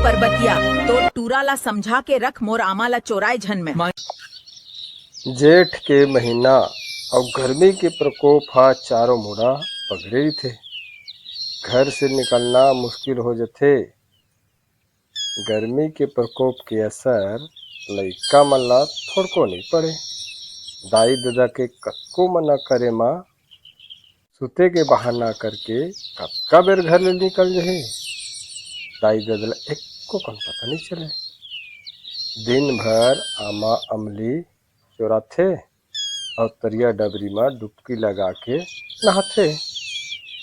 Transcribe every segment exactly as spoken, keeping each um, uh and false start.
परबतिया, तोर टूरा ला समझा के रख, मोर आमा ला चोराय झन मैं। जेठ के महीना अउ गर्मी के प्रकोप ह चारों मुड़ा पगरे रहिथे। घर से निकलना मुश्किल हो जथे। गर्मी के प्रकोप के असर लइका मन ला थोड़को नइ पड़े। दाई ददा के कतको मना करे म सुते के बहाना करके कतका बेर घर ले निकल जही। दाई ददा ला एको कन पता नइ चले। दिन भर आमा अमली चोराथे अउ तरिया डबरी म डुबकी लगा के नहाथे।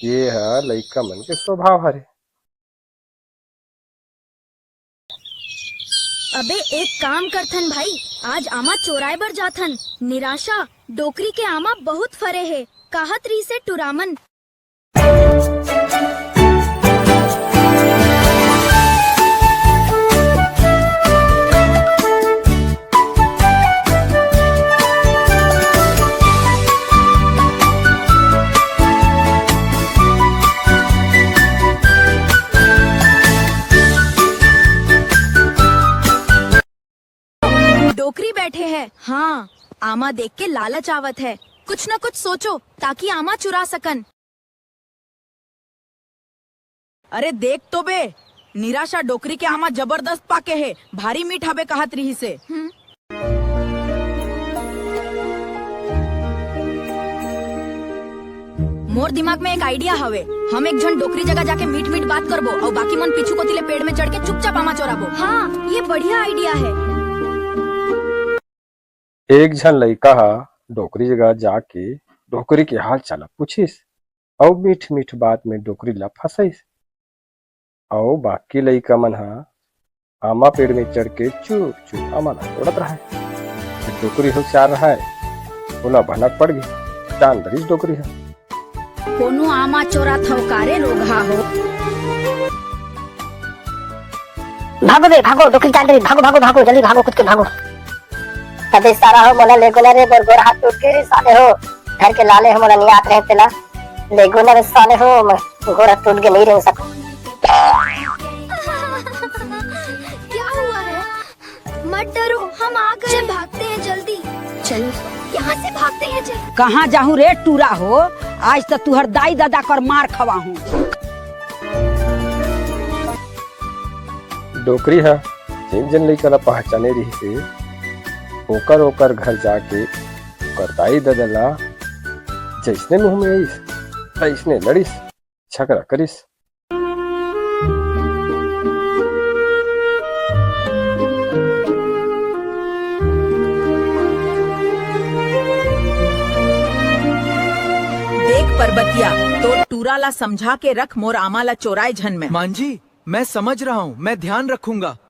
ये ह लइका मन के स्वभाव हरे। अबे एक काम करथन भाई, आज आमा चोराय बर जाथन। निराशा, डोकरी के आमा बहुत फरे हे, काहत रहिसे टुरामन। डोकरी बैठे है। हाँ, आमा देख के लालच आवत है। कुछ न कुछ सोचो, ताकि आमा चुरा सकन। अरे देख तो बे, निराशा डोकरी के आमा जबरदस्त पाके हे, भारी मीठ हबे कहत रिहिसे। हम्म। मोर दिमाग में एक idea हवे। हम एक झन डोकरी जगह जाके मीठ मीठ बात करबो अउ बाकी मन पीछू कोती ले पेड़ में चढ़ के चुपचाप आमा चोराबो। हाँ, ये बढ़िया idea है। एक झन लइका ह डोकरी जगह जाके डोकरी के हाल चाल पूछिस अउ मीठ मीठ बात में डोकरी ला फंसाइस। अउ बाकी लइका मन ह आमा पेड़ में चढ़ के चुप चुप आमा ला तोड़त रहय। फेर डोकरी होशियार रहय, ओला भनक पड़ गे, जान डरिस डोकरी ह। कोनो आमा चोराथव का रे रोगहा हो। भागो बे, भागो, डोकरी जान डरिस, भागो, भागो, भागो, जल्दी भागो, कूद के भागो। अबे सारा हो, मोला लेगो ना रे, मोर गोड़ हाथ टूट गे रे साले हो। घर के लाले हो, मोला नियात रहे तेला। लेगो ना रे साले हो, मोर गोड़ हाथ टूट गे, नहीं रह सको। क्या हुआ है? मत डरो, हम आ गए। चल, भागते हैं जल्दी। चल। यहाँ से भागते हैं, चल। कहाँ जाहूँ रे टूरा हो? आज तो तुहर दाई ददा कर मार खवाहूँ। डोकरी ह जेन जेन लइका ला पहचाने रिहिसे, ओकर ओकर घर जाके ओकर दाई ददा ला जइसने मुंह में आइस, तइसने लड़िस, झगड़ा करिस। देख परबतिया, तोर टूरा ला समझा के रख, मोर आमा ला चोराय झन मैं। मांझी, मैं समझ रहा हूँ, मैं ध्यान रखूंगा।